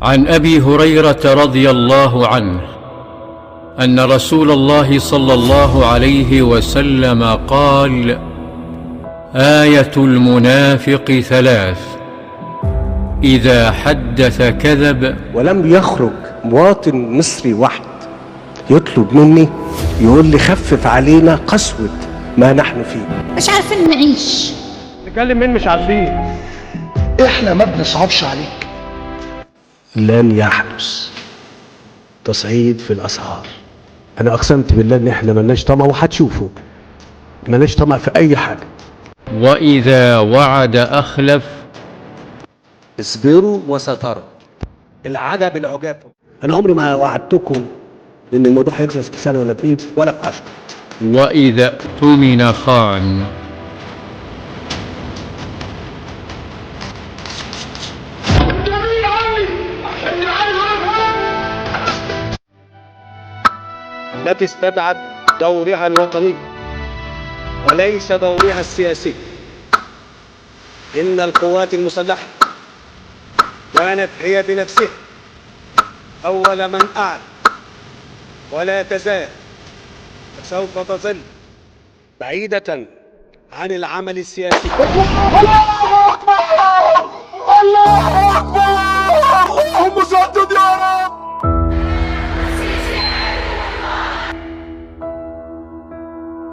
عن أبي هريرة رضي الله عنه أن رسول الله صلى الله عليه وسلم قال: آية المنافق ثلاث: إذا حدث كذب. ولم يخرج مواطن مصري واحد يطلب مني يقول لي خفف علينا قسوة ما نحن فيه. مش عارفين نعيش. نكلم مين؟ مش عارفين. احنا ما بنصعبش عليك. لن يحدث تصعيد في الأسعار. أنا أقسمت بالله إن إحنا ملناش طمع، وهتشوفوا ملناش طمع في أي حاجة. وإذا وعد أخلف. اصبروا وستروا العجب العجاب. أنا عمري ما وعدتكم إن الموضوع هيخلص في سنة ولا في ولا في 10. وإذا اؤتمن خان. التي استدعت دورها الوطني وليس دورها السياسي. إن القوات المسلحة كانت هي بنفسها أول من أعلن، ولا تزال وسوف تظل بعيدة عن العمل السياسي. الله أكبر، الله.